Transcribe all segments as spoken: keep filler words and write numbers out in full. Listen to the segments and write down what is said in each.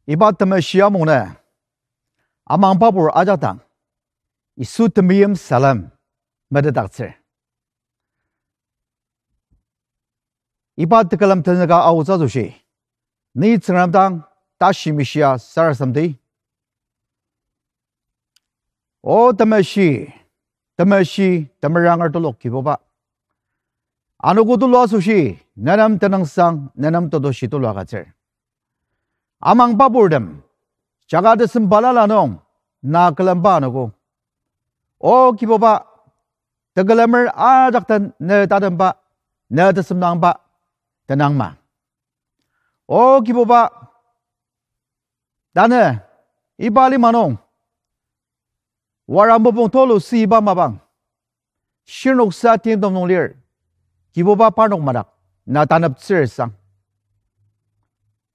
Iba temeshi amungnü, amangbabur ajak dang, Yisu temeim salem metetdaktsür. Iba tekülem tenzüka aotsü asoshi, ni Tsüngrem dang tashi mishia sarasademdi. O temeshi, temeshi, temeranger telok Kibuba, anogo tulu asoshi, nenem tenüngsang, nenem tetushi tulu agütsür. Amangbabur tem, jaga tesem balala nung, na külemba anogo. O Kibuba, tekülemer ajak den ne tatemba, ne tesemdangba, tenangma. O Kibuba, tanü, iba lima nung, wara mopung tulu süiba mapang, shirnok sa timtem nung lir, Kibuba parnok madak, na taneptsür sang.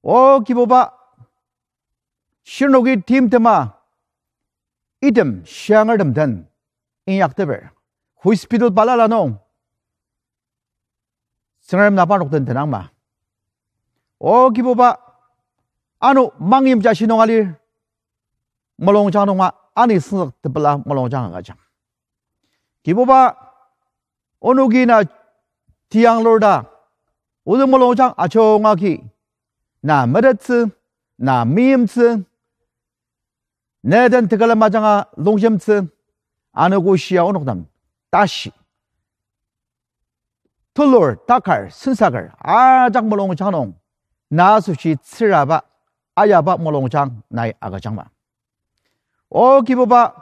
O Kibuba, shirnoki timtema, item shiangertem den, inyakteper, hospital balala nung, Tsüngrem na parnok den tenangma. O Kibuba, ano mangyim jashi nung alir, mulungjang nunga ani senzük tepela mulungjang agüjang. Kibuba, onoki na tianglur ta, ozü mulungjang ajunga agi, na metettsü, na meimtsü, ne den tekülem ajanga longjemtsü, anogo shia onok nem tashi tulur, takar, sensaker, ajak mulungjang nung, na asoshi tsüraba, ayaba mulungjang nai agüjangma. O Kibuba,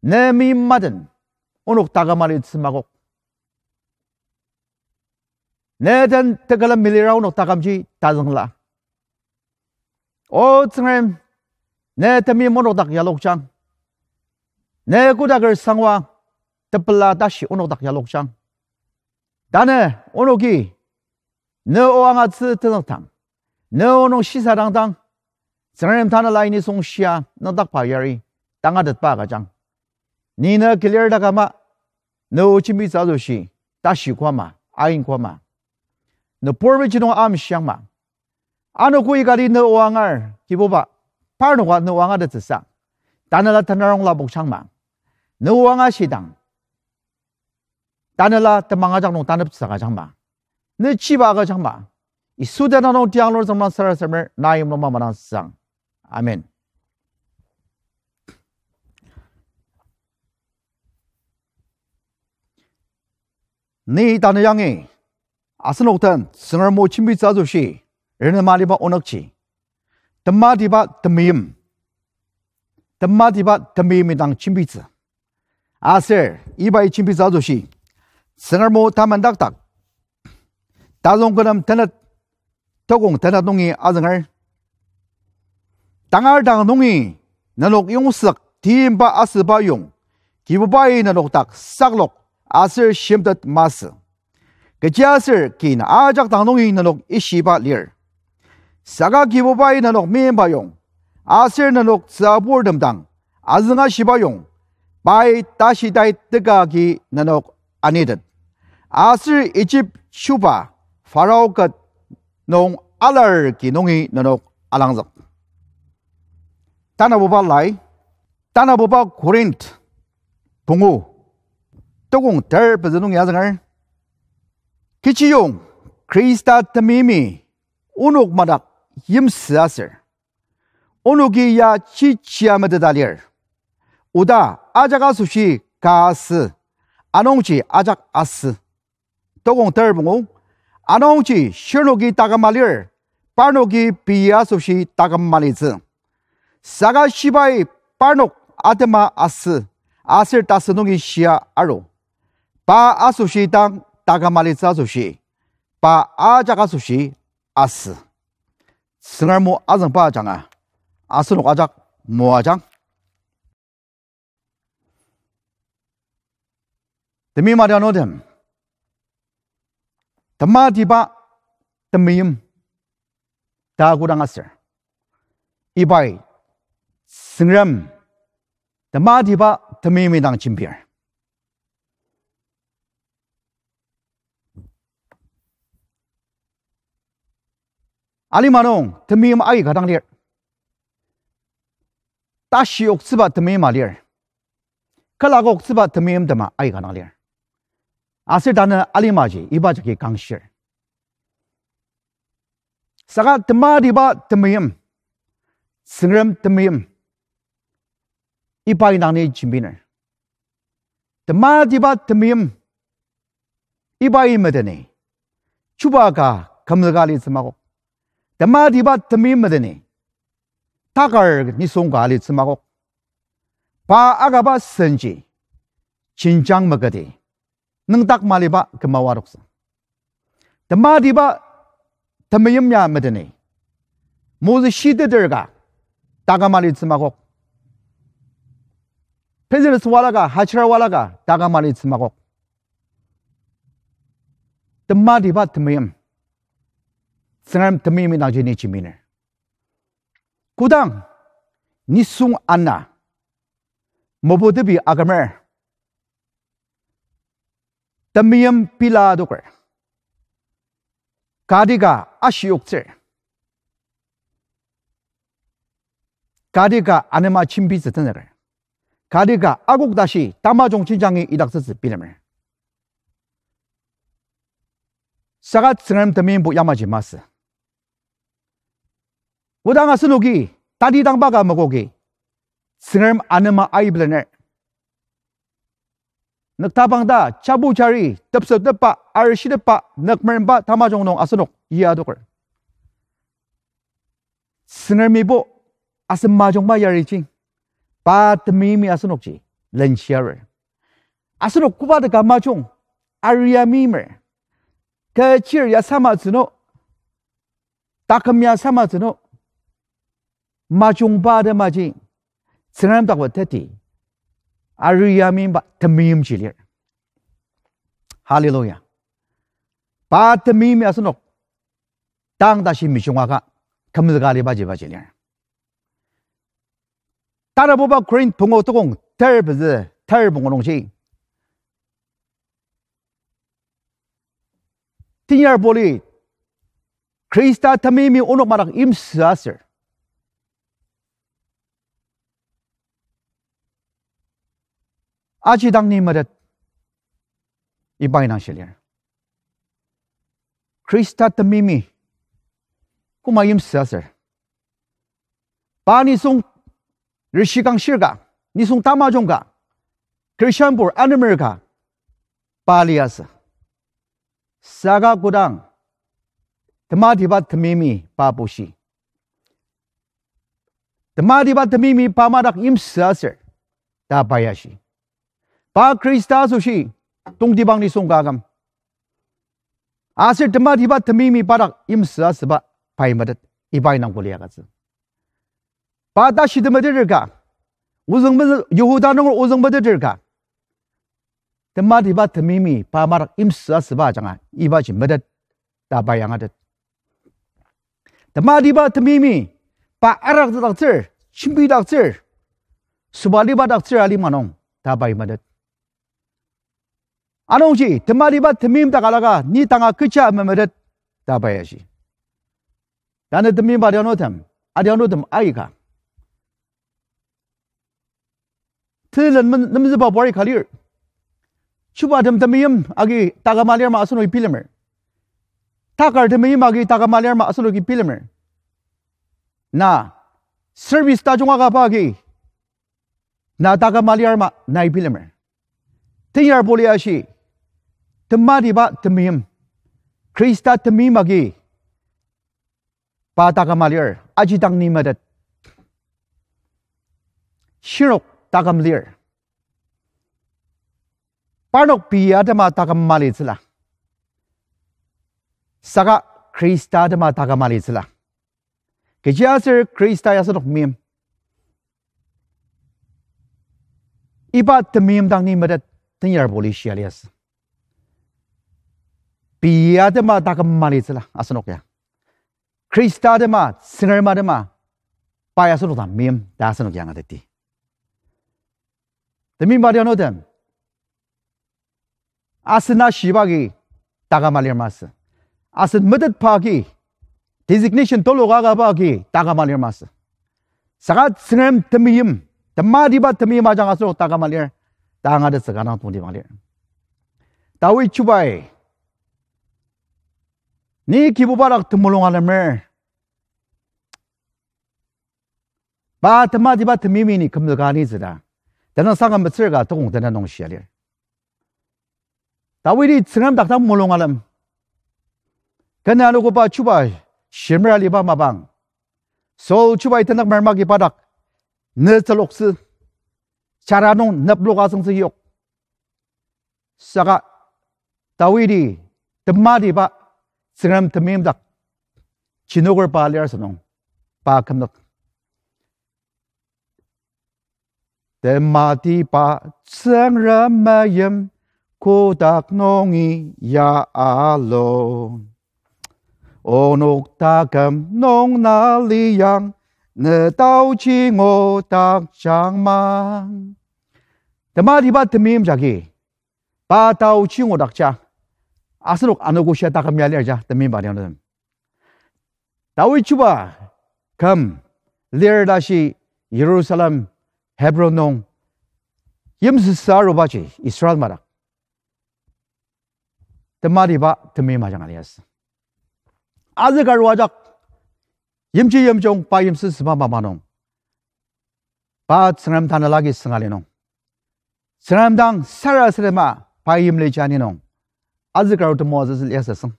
ne meim maden, onok taküm alitsü makok. Ne den tekülem melira onok takümji tazüngla. O Tsüngrem, ne temeim onok dak yalokjang. Ne kodaker sangwa tepela tashi onok dak yalokjang. Tanü onoki, ne o angatsü tenzüktang, ne o nung shisadangdang, Tsüngrem tanela nisung shia nüngdakba yari tangatetba agüjang. Ni ne kilir takama, ne o jembitsü asoshi, tashi koama, ain koama. Ne purbi jidong amshiangma. Anogo ikati ne o angar, Kibuba, parnoka ne o angatettsüsa, tanela tenarong lapokjangma. Ne o angashidang, tanela temang ajak nung taneptsü agüjangma. Ne chiba agüjangma. Yisu tenüng nung tianglur Tsüngrem sarasademer na yimluma madangsang. Amen. Ni tanü yangi, asenok den Tsüngrem o jembitsü asoshi, renema aliba onükji, tematiba temeim, tematiba temeim indang jembitsü. Aser ibai jembitsü asoshi, Tsüngrem o tamendakdak, tazongkenem tenet, tokong tenet nungi azünger. Tangar dang nungi nenok yongzük timba asüba yong, Kibubai nenok dak saklok aser shimtet masü. Kechiaser kin ajak dang nungi nenok ishiba lir. Saka Kibubai nenok meimba yong, aser nenok tsüburtem dang azüngashiba yong, pai tashitai teka agi nenok anitet. Aser Ijip chuba Pharao ket nung alar ki nungi nenok alangzük. Tanabuba lai, tanabuba Korinth pungu, tokong ter pezü nungi azünger. Kechiyong Khrista temeimi onok madak yimsü aser, onoki ya chichia meteta lir. Oda ajak asoshi ka asü, anungji ajak asü. Tokong ter pungu, anungji shirnoki taküm alir, parnoki pei asoshi taküm alitsü. Saka shibai parnok atema asü, aser tasü nungi shia aru. Pa asoshi dang taküm alitsü asoshi, pa ajak asoshi asü. Tsüngrem o azüngba ajanga, asenok ajak moajang. Temeim adianutem, tematiba temeim ta kodang aser, ibai Tsüngrem tematiba temeim indang jembir. Alima nung temeim aika dang lir. tashi oktsüba temeim alir. Külakoktsüba temeimtema aika dang lir. Aser tanü alimaji iba jagi kangshir. Saka tematiba temeim, Tsüngrem temeim, iba indang ni jembiner. Tematiba temeim, ibai medeni, chuba ka kümzüka alitsü makok. Tematiba temeim medeni, takar nisung ka alitsü makok. Pa akaba senji, jenjang maketi, nüngdak maliba küma adoktsü. Tematiba temeim ya medeni, Moses shiteter ka taküm alitsü makok. Business wala ka, hachira wala ka taküm alitsü makok. Tematiba temeim, Tsüngrem temeim indangji ni jembiner. Kodang nisung ana, meputepi akümer, temeim pela adoker, kati ka ashiyoktsür, kati ka anema jembitsü tenüker, kati ka akok tashi tamajung jenjangi idaktsütsü bilemer. Saka Tsüngrem temeimbo yamaji masü. Kodang asenoki tatidangba ka makoki Tsüngrem anema aibilener, nüktabang ta jabu jari, tepsetepba, arishitepba, nükmeremba tamajung nung asenok yiadoker, Tsüngremibo asen majungba yariji, pa temeimi asenokji lenshiarer. Asenok koba teka majung, aria meimer, kechir ya samatsü nung, taküm ya samatsü nung, majungba temaji Tsüngrem dakba teti, aria meimba temeimji lir. Hallelujah. Pa temeimi asenok tang tashi mejunga ka kümzüka alibaji baji lir. Tanabuba Korinth pungu tokong ter pezü ter pungu nungji, tenyar Pauli Khrista temeimi onok madak yimsü aser aji dang ni metet, iba indang shilir. Khrista temeimi koma yimsü aser, pa nisung rishikangshir ka, nisung tamajung ka, Christianbur anemer ka, pa liasü. Saka kodang tematiba temeimi pa bushi, tematiba temeimi pa madak yimsü aser, ta pa yashi. Pa Khrista asoshi tongtibang nisung ka aküm, aser tematiba temeimi pa dak yimsü asüba pai metet, iba indang kuli agütsü. Pa tashi temeteter ka, ozüng me-, Yihuda nunger ozüng meteter ka, tematiba temeimi pa madak yimsü asüba ajanga ibaji metet, ta pa angatet. Tematiba temeimi pa araktsüdaktsür, jembidaktsür, sobaliba daktsür alima nung, ta pa metet. Anungji tematiba temeim dak alaka ni tanga kecha memetet, ta pa yashi. Tanü temeimba adianutem, adianutem aika, telen men-, nemzüba bari ka lir. Chubatem temeim agi taküma lir ma asenoki bilemer. Takar temeim agi taküma lir ma asenoki bilemer. Na service tajung akaba agi na taküma lir ma nai bilemer. Tenyar Pauli ashi, tematiba temeim, Khrista temeim agi pa taküma lir, aji dang ni metet. Shirnok taküm lir. Parnok pei atema taküm malitsüla, saka Khrista atema taküm malitsüla. Kechiaser Khrista ya asenok meim. Iba temeim dang ni metet, tenyar Pauli shia liasü. Pei atema taküm malitsüla asenok ya. Khrista atema, Tsüngrem atema, pa ya asenok dang meim ta asenok ya angateti. Temeimba adianutem, asen ashiba agi taküma lir masü. Asen metetba agi, designation tulu ka akaba agi taküma lir masü. Saka Tsüngrem temeim, Tematiba temeim ajanga asenok taküm alir. Tangatettsü kanga tongtibang lir. Dawid chubai, ni Kibuba dak temulung alemer. Pa tematiba temeimi ni kümzüka anitsü ta, tenüngsang metsür ka tokong tenet nung shia lir. Dawidi Tsüngrem dak dang mulung alem. Kena anogo pa chuba shimera aliba mapang, Saul chubai tenük mermaki pa dak ne tsüloktsü, chara nung neplok asüngtsü yok. Saka Dawidi tematiba Tsüngrem temeim dak chinoker pa lir asünung, pa kümzük. Tematiba Tsüngrem meim kotak nungi ya alu. Onok taküm nung na liang, ne taochi ngudakjang mang. Tematiba temeim jagi pa taochi ngudakja. Asenok anogoshia taküm ya lir ja, temeimba liang nem. Dawid chuba küm lir tashi Jerusalem, Hebron nung yimsüsa arubaji Israel madak tematiba temeim ajanga liasü. Azükarua ajak yimji yimjung pa yimsüsüba mapa nung, pa Tsüngrem tanela agi sünga li nung, Tsüngrem dang sarasadema pa yimlija ni nung, azükarua temoatsü liasü süng.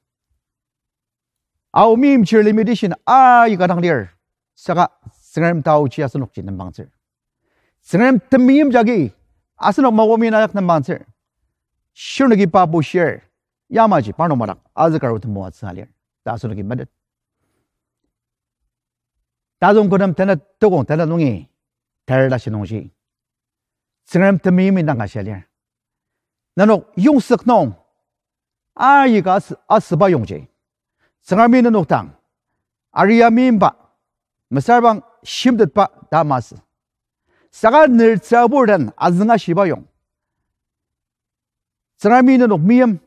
Ao meimchir limitation aika dang lir, saka Tsüngrem taochi asenokji nembangtsür. Tsüngrem temeim jagi asenok makomi na yak nembangtsür. Shirnoki pa bushir, yamaji parnok madak azükarua temoatsü alir ta asenoki metet. Tazüng kü nem tenet, tokong tenet nungi ter tashi nungji, Tsüngrem temeimi dang ka shia lir. Nenok yongzük nung aika as-, asüba yongji, Tsüngremi nenok dang aria meimba, mesüra bang shimtetba ta masü. Saka nertsü apur den azünga shiba yong, Tsüngremi nenok meim,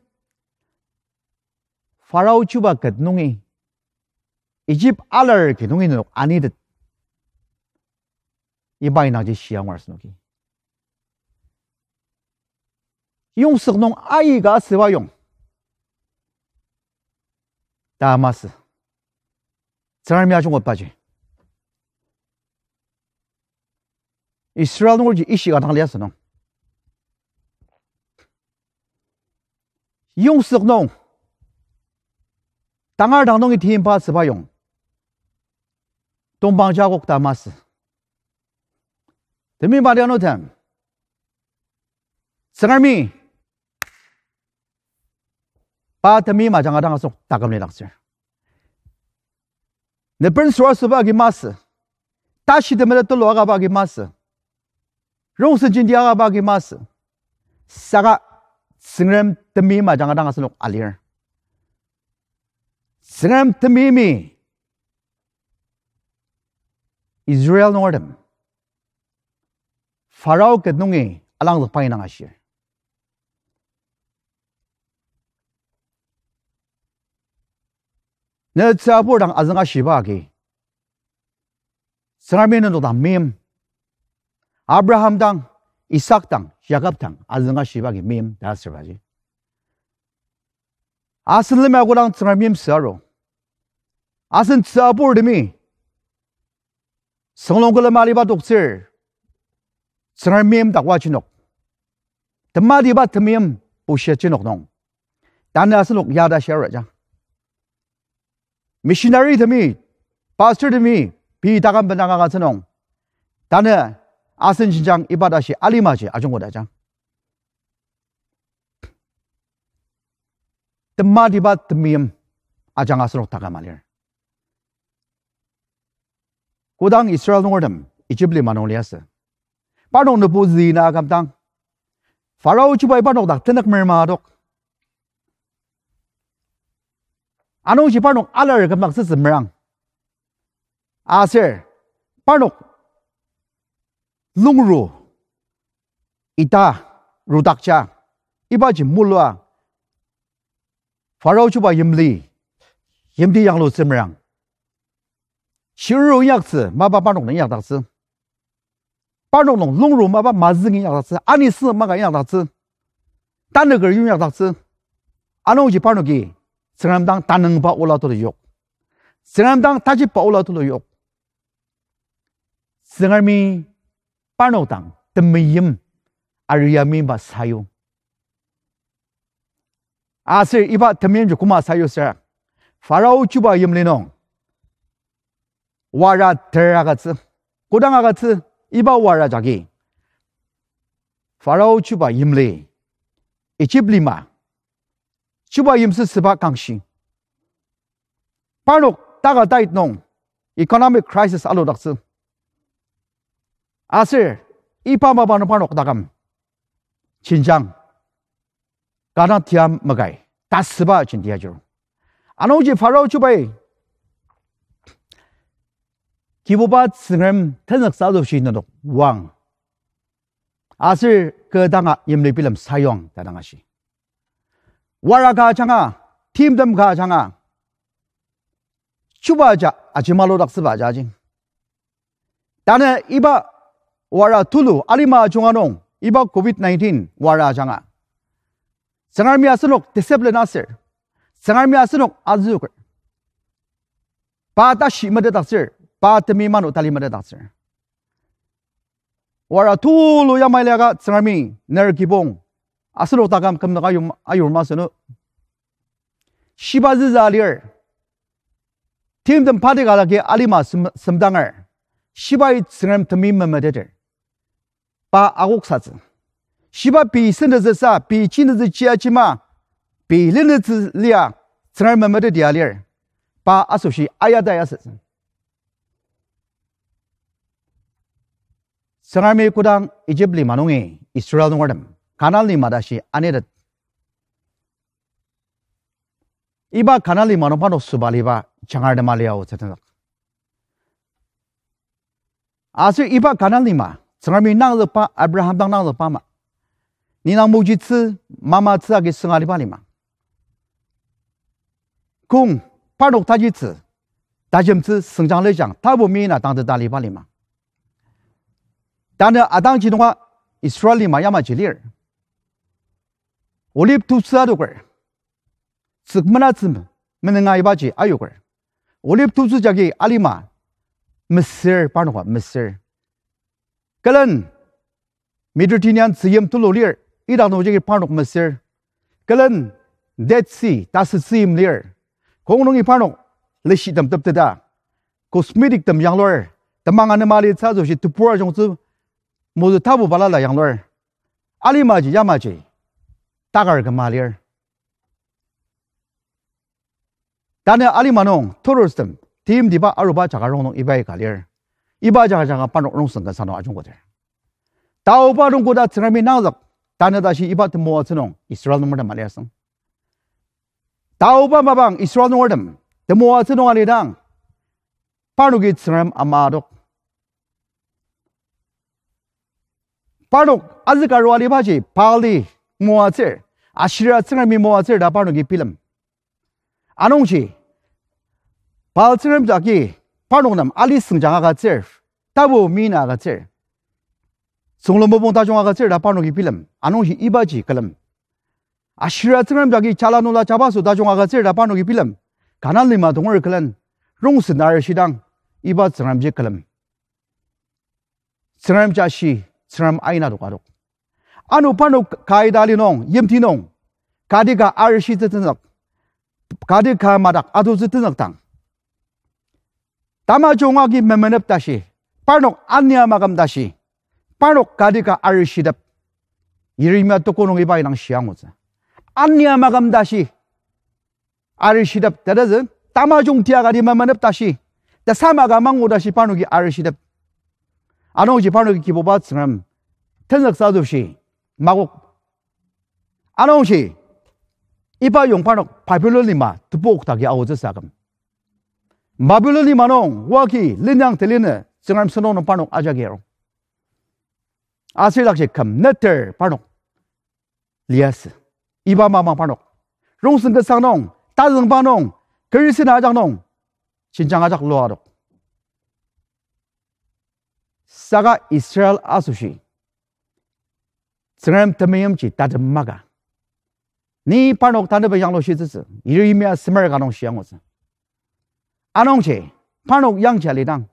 Pharao chuba ket nungi, Egypt alar ki nungi nenok anitet, iba indangji shia angur asenoki. Yongzük nung aika asüba yong ta masü. Tsüngremi ajungketbaji Israel nungerji ishika dang liasü nung, yongzük nung tangar dang nungi timba asüba yong tongpang jakok ta masü. Temeimba liang nütem, Tsüngremi pa temeim ajanga dang asenok taküm lidaktsür. Nüpen sura süba agi masü, tashi temele tulu akaba agi masü, rongsen jenti akaba agi masü, saka Tsüngrem temeim ajanga dang asenok alir. Tsüngrem temeimi Israel nungertem Pharao ket nungi alangzükba indang ashir. Nertsü apur dang azünga shiba agi Tsüngremi nenok dang meim, Abraham dang, Isak dang, Jakob dang azünga shiba agi meim ta asürbaji, asen lemia kodang Tsüngrem meimsü aru, asen tsü apurtemi sünglung külema aliba toktsür, Tsüngrem meim dakwa jinok, tematiba temeim bushia jinok nung, tanü asenok yada shia aruja. Missionary temi, pastor temi, pei taküm bendang agütsü nung, tanü asen jenjang iba tashi alimaji ajungkodaja. Tematiba temeim ajanga asenok taküm alir. Kodang Israel nungertem Egypt lima nung liasü, parnok nübu züina akümdang, Pharao chubai parnok dak tenük merma adok. Anungji parnok alar kümdaktsütsü merang. Aser parnok lungru, ita, rudakja, ibaji mulua Pharao chuba yimli, yimti yanglutsü merang. Shiruru inyaktsü mapa parnok nung inyakdaktsü. Parnok nung lungrumaba mazüngi inyakdaktsü, anisüng maka inyakdaktsü, tanüker yur inyakdaktsü. Anungji parnoki Tsüngrem dang tanüngba ola tulu yok. Tsüngrem dang tajiba ola tulu yok. Tsüngremi parnok dang temeim aria meimba sayu. Aser iba temeimji koma sayu süra, Pharao chuba yimli nung wara ter agütsü, kodang agütsü, iba wara jagi Pharao chuba yimli, Ijip lima, chuba yimsüsüba kangshi, parnok taka tait nung economic crisis aludaktsü. Aser iba mapa nung parnok taküm jenjang kanga tia makai, tasüba jenti ajur. Anungji Pharao chubai Kibuba Tsüngrem tenzüktsü asoshi nenok oang, aser kü danga yimli bilem sayuang ta dang ashi. Wara ka ajanga, timtem ka ajanga, chuba ja ajimaludaktsüba jaji. Tanü iba wara tulu alima ajunga nung iba covid nineteen wara ajanga Tsüngremi asenok discipline aser, Tsüngremi asenok azüker. Pa tashi metetdaktsür, pa temeim ano tali metetdaktsür. Wara tulu yamai liaka Tsüngremi ner kibong asenok taküm kümnok ayur, ayur masü nü. Shiba züza lir. Timtem pati ka dagi alima sem-, semdanger. Shibai Tsüngrem temeim memeteter. Pa akoksatsü. Shiba pei senüzüsa, pei chinüzü chia chima, pei lenütsü lia, Tsüngrem memetetia lir. Pa asoshi ayata yasütsü. Tsüngremi kodang Ijip lima nungi Israel nungertem Kanan lima tashi anitet, iba Kanan lima nung parnok süba aliba jangartem aliaotsü tenzük. Aser iba Kanan lima, Tsüngremi nangzükba, Abraham dang nangzükba ama, ni nang mojitsü, mamatsü agi sünga aliba lima. Kong, parnok tajitsü, tajemtsü, süngjang lijang, tapu mina tangteta aliba lima. Tanü atangji nunga Israel lima yamaji lir. Olive tutsü adoker. Tsükmenatsü menenga ibaji ayoker. Olive tutsü jagi alima mesür, parnoka mesür. Külen Mediterranean tzüyim tulu lir, idak nung jagi parnok mesür. Külen Dead Sea, tasü tzüyim lir. Kong nungi parnok leshitem tepteta, cosmetic tem yanglur, temang anema alitsü asoshi tebur ajungtsü, mozü tapu balala yanglur. Alimaji yamaji takar küma lir. Tanü alima nung tourist tem timtiba aruba jaka rongnung ibai ka lir. Iba jaka jaka parnok rongsen kasa nung ajungkoter. Taoba nung koda Tsüngremi nangzük, tanü tashi iba temoatsü nung Israel nungertem aliasüng. Taoba mapang Israel nungertem temoatsü nung alidang, parnoki Tsüngrem ama adok. Parnok azükaru alibaji Baali moatsür, Ashera tsüngremi moatsür ta parnoki bilem. Anungji Baal tsüngrem jagi parnok nem ali süngjang agütsür, tapu mina agütsür, tsünglem mopung tajung agütsür ta parnoki bilem. Anungji ibaji külem. Ashera tsüngrem jagi jala nula jabaso tajung agütsür ta parnoki bilem. Kanan lima tonger külen, rongsen arishidang, iba Tsüngremji külem. Tsüngrem jashi, Tsüngrem aina adok adok. Ano parnok ka ita ali nung, yimti nung, kati ka arishitsü tenzük, kati ka madak atutsü tenzükdang, tamajung agi memenep tashi, parnok ania maküm tashi, parnok kati ka arishitep. Yeremia tuko nung iba indang shiangutsü. Ania maküm tashi arishitep, tetatsü, tamajung tia kati memenep tashi, tesama ka mangu tashi parnoki arishitep. Anungji parnoki Kibuba Tsüngrem tenzüktsü asoshi makok. Anungji iba yong parnok Babilon lima tebok dagi aotsüsa aküm. Babilon lima nung wagi linyang telinü Tsüngrem sentong nung parnok ajagi arung. Aser dakji küm neter parnok liasü. Iba mapang parnok rongsen kesang nung, tazüngba nung, kerisina ajak nung, jenjang ajak lua adok. Saka Israel asoshi Tsüngrem temeimji tatem maka, ni parnok tanüba yanglushitsütsü, Yeremia semer ka nung shiangutsü. Anungji parnok yangji alidang,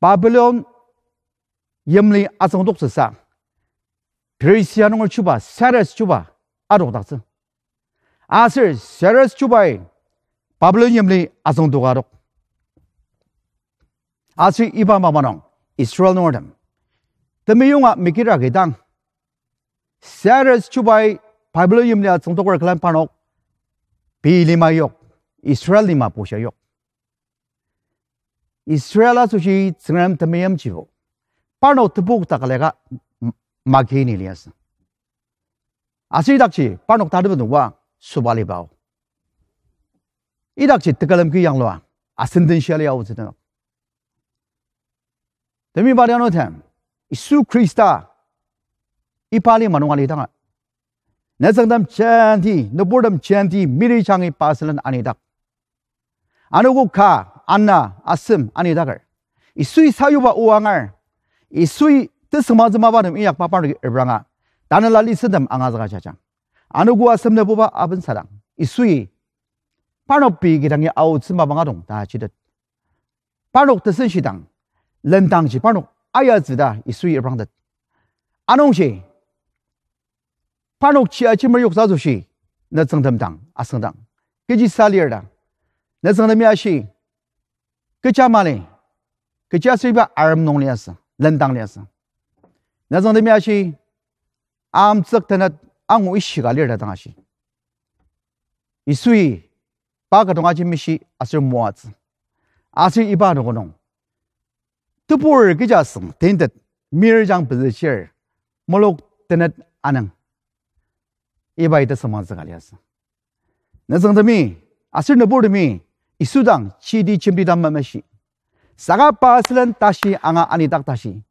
Babilon yimli atsüngdoktsüsa, Persia nunger chuba Cyrus chuba adokdaktsü. Aser Cyrus chubai Babilon yimli atsüngdok adok. Aser iba mapa nung Israel nungertem temeyonga mekira kidang, Cyrus chubai Babilon yimli atsüngdoker külen parnok pei lima yok, Israel lima pushia yok. Israel asoshi Tsüngrem temeimjibo parnok tebok takalaka m-, maki ni liasü. Aser idakji parnok tatem nungba sobaliba ao. Idakji tekülem ki yanglua, asen den shia lia aotsü tenok. Temeiba adianutem, Yisu Khrista iba lima nung alidanga, nütsüngtem jenti, nüburtem jenti miri jangi pa sülen anidak, anogo ka, ana, asem anidaker, Yisui sayuba o angar, Yisui tesüngmangtsü mapa nem inyakba parnoki repranga, tanela lisentem angazüka jajang. Anogo asem nübuba abensadang Yisui parnok pei kidangi aotsü mapang adong ta jitet. Parnok tesenshidang, lendangji parnok ayatsü ta Yisui reprangtet. Anungji parnok chia chimer yoksa asoshi, nütsüngtem dang asüngdang, kechisa lir ta, nütsüngtemi ashi, kecha mali, kechiaser iba arem nung liasü, lendang liasü. Nütsüngtemi ashi, amtsük tenet angu ishika lir ta dang ashi. Yisui pa kü dong aji mishi aser moatsü. Aser iba anogo nung tebur kecha süng tentet, mir jang pezüchir, mulok tenet anüng. Ibai tesüngmangtsü ka liasü. Nütsüngtemi aser nüburtemi Yisu dang chidi jemti ta memeshi, saka pa sülen tashi anga anidak tashi,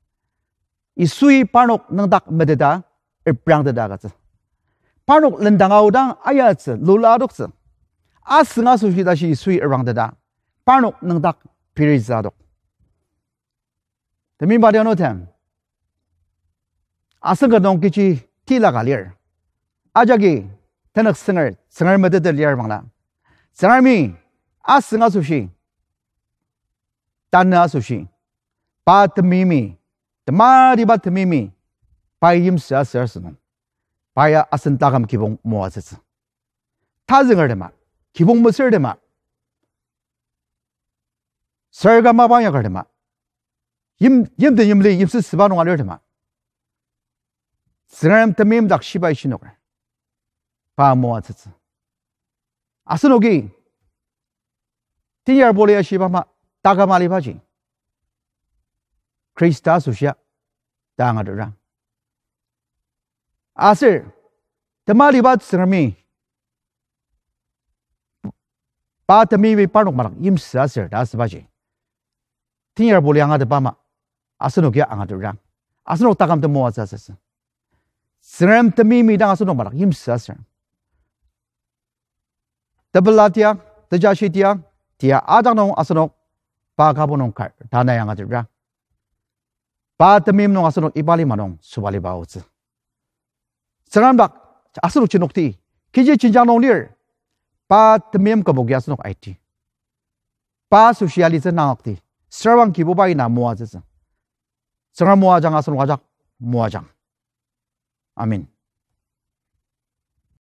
Yisui parnok nüngdak meteta, reprangteta agütsü. Parnok lendang aodang ayatsü, lula adoktsü. Asüng asoshi tashi Yisui reprangteta, parnok nüngdak piritsü adok. Temeiba adianutem, asen kü nung kechi tila ka lir. Ajaki tenük sünger, Tsüngrem meteta lir bangla, Tsüngremi asüng asoshi, tanü asoshi, pa temeimi, tematiba temeimi, pai yimsü aser asünung, pa ya asen taküm kibong moatsütsü. Tazüngertema, kibong mesürtema, sür ka mapa inyakertema, yim, yimten yimli yimsüsüba nung alirtema, Tsüngrem temeim dak shibai shinoker, pa moatsütsü. Asenoki tenyar boli ashiba ama, taküm alibaji Khrista asoshia ta angatetra. Aser temaliba Tsüngremi pa temeimi parnok madak yimsü aser ta asübaji, tenyar boli angatetba ama, asenokia angatetra. Asenok taküm temoatsü asütsü. Tsüngrem temeimi dang asenok madak yimsü aser tepela tia, tejashi tia, tia ajak nung asenok pa kübok nung kar ta nai angatetra. Pa temeim nung asenok iba lima nung sobaliba aotsü. Tsüngrem dak asenok jenokti, kechi jenjang nung lir, pa temeim kübok ya asenok aiti. Pa asoshi alitsü nangakti, sürabang Kibubai na moatsütsü. Tsüngrem moajang, asenok ajak moajang. Amen.